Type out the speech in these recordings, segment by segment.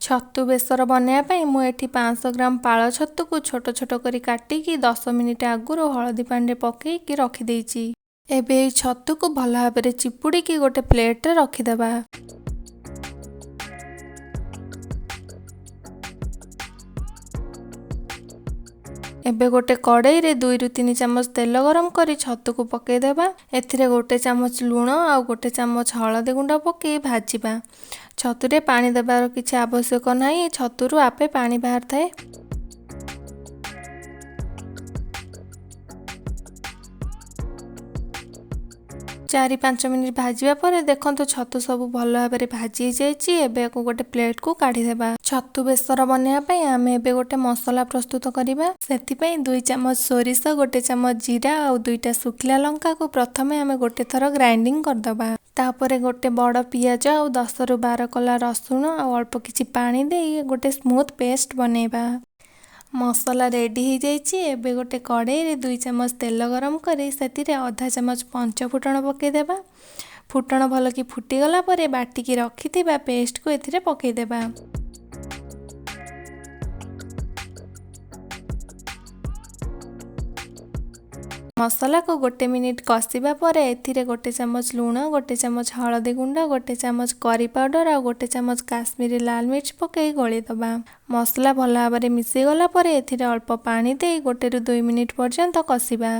ଛତୁ ବେସର ବନେଇବା ପାଇଁ ମୁଁ ଏଠି 500 ଗ୍ରାମ ପାଳ ଛତୁକୁ ଛୋଟ ଛୋଟ କରି କାଟିକି 10 ମିନିଟ୍ ଆଗରୁ ହଳଦୀ ପାଣିରେ ପକେଇକି ରଖିଦେଇଛି। ଏବେ ଏଇ ଛତୁକୁ ଭଲ ଭାବରେ ଚିପୁଡ଼ିକି ଗୋଟେ ପ୍ଲେଟ୍ରେ ରଖିଦେବା। ଏବେ ଗୋଟେ କଡ଼େଇରେ 2ରୁ 3 ଚାମଚ ତେଲ ଗରମ କରି ଛତୁକୁ ପକାଇଦେବା। ଏଥିରେ 1 ଚାମଚ ଲୁଣ ଆଉ 1 ଚାମଚ ହଳଦୀ ଗୁଣ୍ଡ ପକାଇ ଭାଜିବା। ଛତୁରେ ପାଣି ଦେବାର କିଛି ଆବଶ୍ୟକ ନାହିଁ, ଛତୁରୁ ଆପେ ପାଣି ବାହାରିଥାଏ। 4-5 ମିନିଟ୍ ଭାଜିବା ପରେ ଦେଖନ୍ତୁ ଛତୁ ସବୁ ଭଲ ଭାବରେ ଭାଜି ହେଇଯାଇଛି। ଏବେ ୟାକୁ ଗୋଟେ ପ୍ଲେଟ୍କୁ କାଢ଼ିଦେବା। ଛତୁ ବେସର ବନେଇବା ପାଇଁ ଆମେ ଏବେ ଗୋଟେ ମସଲା ପ୍ରସ୍ତୁତ କରିବା। ସେଥିପାଇଁ 2 ଚାମଚ ସୋରିଷ, 1 ଚାମଚ ଜିରା ଆଉ 2ଟା ଶୁଖିଲା ଲଙ୍କାକୁ ପ୍ରଥମେ ଆମେ ଗୋଟେ ଥର ଗ୍ରାଇଣ୍ଡିଙ୍ଗ କରିଦେବା। ତାପରେ ଗୋଟେ ବଡ଼ ପିଆଜ ଆଉ 10ରୁ 12 କଲା ରସୁଣ ଆଉ ଅଳ୍ପ କିଛି ପାଣି ଦେଇ ଗୋଟେ ସ୍ମୁଥ୍ ପେଷ୍ଟ ବନେଇବା। ମସଲା ରେଡ଼ି ହେଇଯାଇଛି। ଏବେ ଗୋଟେ କଡ଼େଇରେ 2 ଚାମଚ ତେଲ ଗରମ କରି ସେଥିରେ ଅଧା ଚାମଚ ପଞ୍ଚ ଫୁଟଣ ପକାଇଦେବା। ଫୁଟଣ ଭଲକି ଫୁଟିଗଲା ପରେ ବାଟିକି ରଖିଥିବା ପେଷ୍ଟକୁ ଏଥିରେ ପକାଇଦେବା। ମସଲାକୁ 1 ମିନିଟ୍ କଷିବା ପରେ ଏଥିରେ 1 ଚାମଚ ଲୁଣ, 1 ଚାମଚ ହଳଦୀ ଗୁଣ୍ଡ, 1 ଚାମଚ କରି ପାଉଡ଼ର ଆଉ 1 ଚାମଚ କାଶ୍ମୀରୀ ଲାଲ ମିର୍ଚ୍ଚ ପକାଇ ଗୋଳେଇଦେବା। ମସଲା ଭଲ ଭାବରେ ମିଶିଗଲା ପରେ ଏଥିରେ ଅଳ୍ପ ପାଣି ଦେଇ 1ରୁ 2 ମିନିଟ୍ ପର୍ଯ୍ୟନ୍ତ କଷିବା।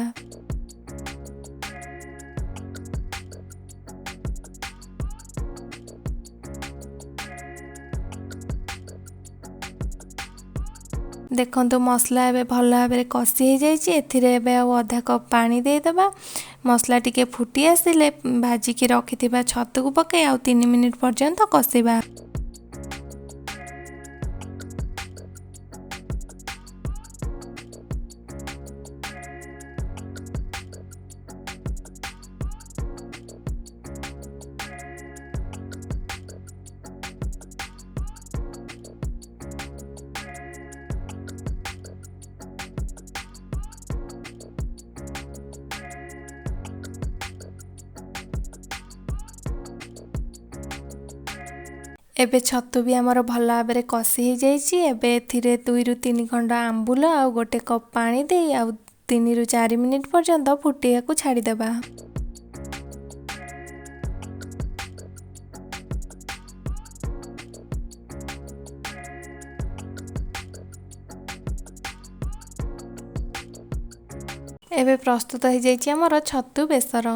ଦେଖନ୍ତୁ ମସଲା ଏବେ ଭଲ ଭାବରେ କଷି ହେଇଯାଇଛି। ଏଥିରେ ଏବେ ଆଉ ଅଧା କପ୍ ପାଣି ଦେଇଦେବା। ମସଲା ଟିକେ ଫୁଟି ଆସିଲେ ଭାଜିକି ରଖିଥିବା ଛତୁକୁ ପକାଇ ଆଉ 3 ମିନିଟ୍ ପର୍ଯ୍ୟନ୍ତ କଷିବା। ଏବେ ଛତୁ ବି ଆମର ଭଲ ଭାବରେ କଷି ହେଇଯାଇଛି। ଏବେ ଏଥିରେ 2ରୁ 3 ଖଣ୍ଡ ଆମ୍ବୁଲ ଆଉ 1 କପ୍ ପାଣି ଦେଇ ଆଉ 3ରୁ 4 ମିନିଟ୍ ପର୍ଯ୍ୟନ୍ତ ଫୁଟିବାକୁ ଛାଡ଼ିଦେବା। ଏବେ ପ୍ରସ୍ତୁତ ହେଇଯାଇଛି ଆମର ଛତୁ ବେସର।